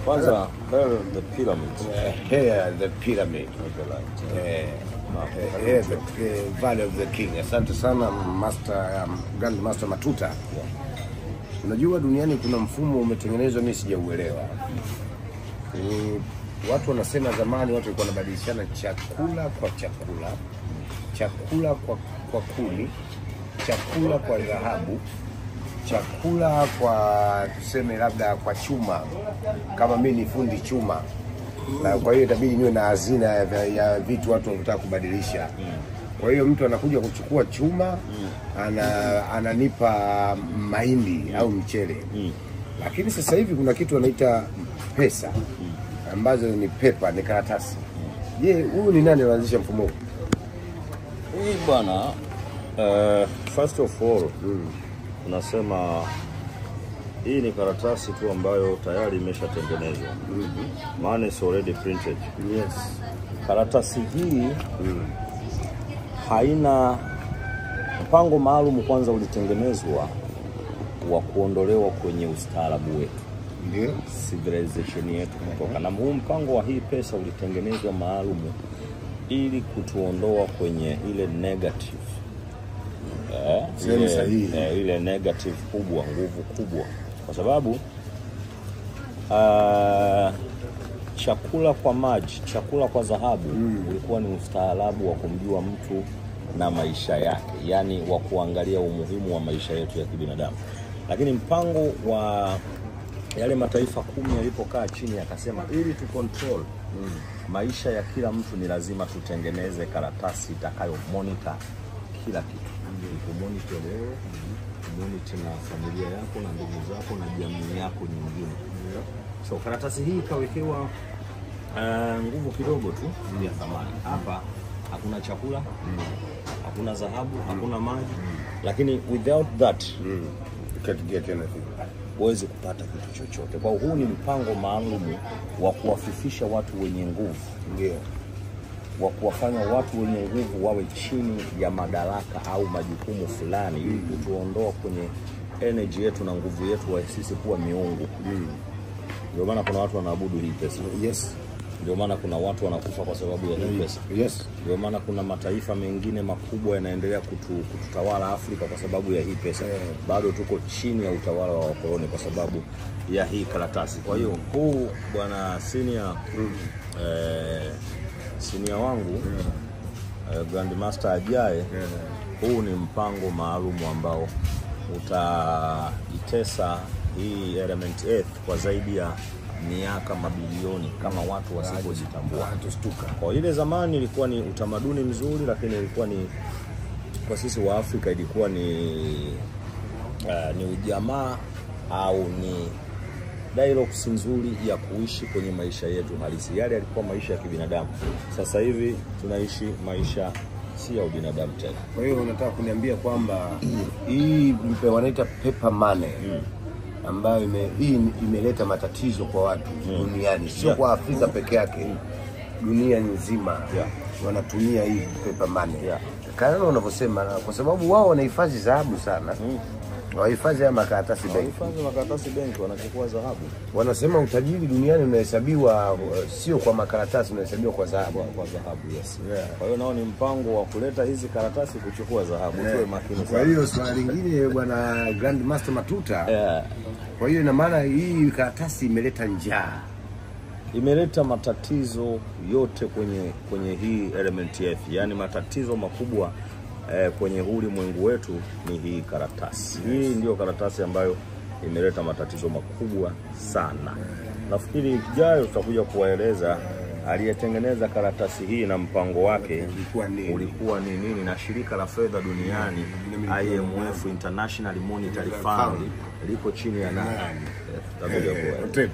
Kwanza hail the pyramid. Hail the pyramid. Hail the Valley of the King. Asante sana Master, Grand Master Matuta. Yeah. Unajua duniani kuna mfumo umetengenezwa, mimi sijauelewa. Watu wanasema zamani watu walikuwa wanabadilishana chakula kwa chakula, chakula kwa kuni, chakula kwa dhahabu, chakula kwa tuseme labda kwa chuma. Kama mimi ni fundi chuma, na kwa hiyo itabidi niwe na hazina ya vitu watu wanataka kubadilisha. Kwa hiyo mtu anakuja kuchukua chuma, ananipa mahindi au mchele. Lakini sasa hivi kuna kitu wanaita pesa, ambazo ni paper, ni karatasi. Je, huyu ni nani alianzisha mfumo huu? Huyu bwana, first of all, unasema hii ni karatasi tu ambayo tayari imeshatengenezwa. Money is already printed. Yes. Karatasi hii haina mpango maalum. Kwanza ulitengenezwa wa kuondolewa kwenye ustaarabu wetu. Ndio. Civilization yetu kutoka. Na huu mpango wa hii pesa ulitengenezwa maalum ili kutuondoa kwenye ile negative. Ile negative kubwa, nguvu kubwa. Kwa sababu chakula kwa maji, chakula kwa dhahabu ulikuwa ni ustaarabu wa kumjua mtu na maisha yake, yani wa kuangalia umuhimu wa maisha yetu ya kibinadamu. Lakini mpango wa yale mataifa 10 yalipokaa chini yakasema ili tu control maisha ya kila mtu ni lazima tutengeneze karatasi itakayo monitor kila kitu. Kumonitor wewe, kumonitor na familia yako na ndugu zako na jamii yako nyingine. So karatasi hii ikawekewa nguvu kidogo tu ya thamani. Hapa hakuna chakula, hakuna dhahabu, hakuna maji. Lakini without that you can't get anything. Huwezi kupata kitu chochote. Kwa huu ni mpango maalum wa kuwafifisha watu wenye nguvu. Ndio. Wa kuwafanya watu wenye nguvu wawe chini ya madaraka au majukumu fulani ili kutuondoa kwenye energy yetu na nguvu yetu wa sisi kuwa miungu. Ndio maana kuna watu wanaabudu hii pesa. Yes. Ndio maana kuna watu wanakufa kwa sababu ya hii pesa. Yes. Ndio maana kuna mataifa mengine makubwa yanaendelea kututawala Afrika kwa sababu ya hii pesa. Bado tuko chini ya utawala wa wakoloni kwa sababu ya hii karatasi. Kwa hiyo huu bwana senior, senior wangu Grand Master ajaye, huu ni mpango maalum ambao utaitesa hii element earth kwa zaidi ya miaka mabilioni kama watu wasipojitambua. Kwa ile zamani ilikuwa ni utamaduni mzuri, lakini ilikuwa ni kwa sisi wa Afrika ilikuwa ni ujamaa au ni dialogues nzuri ya kuishi kwenye maisha yetu halisi. Yale yalikuwa maisha ya kibinadamu. Sasa hivi tunaishi maisha si ya ubinadamu tena. Kwa hiyo unataka kuniambia kwamba hii wanaita paper money ambayo imeleta matatizo kwa watu duniani, sio kwa Afrika peke yake, dunia nzima wanatumia hii paper money. Kama unavyosema, kwa sababu wao wanahifadhi dhahabu sana. Wahifadhi ya makaratasi benki. Wahifadhi makaratasi benki wanachukua dhahabu. Wanasema utajiri duniani unahesabiwa sio kwa makaratasi, unahesabiwa kwa dhahabu. Kwa dhahabu, yes. Kwa hiyo nao ni mpango wa kuleta hizi karatasi kuchukua dhahabu. Tuwe makini sana. Kwa hiyo swali lingine bwana Grand Master Matuta. Kwa hiyo ina maana hii karatasi imeleta njaa. Imeleta matatizo yote kwenye hii element F. Yaani matatizo makubwa kwenye ulimwengu wetu ni hii karatasi. Hii ndio karatasi ambayo imeleta matatizo makubwa sana. Nafikiri ijayo tutakuja kuwaeleza aliyetengeneza karatasi hii na mpango wake ulikuwa ni nini, na shirika la fedha duniani IMF, International Monetary Fund, liko chini ya nani? Tutakuja kuwaeleza.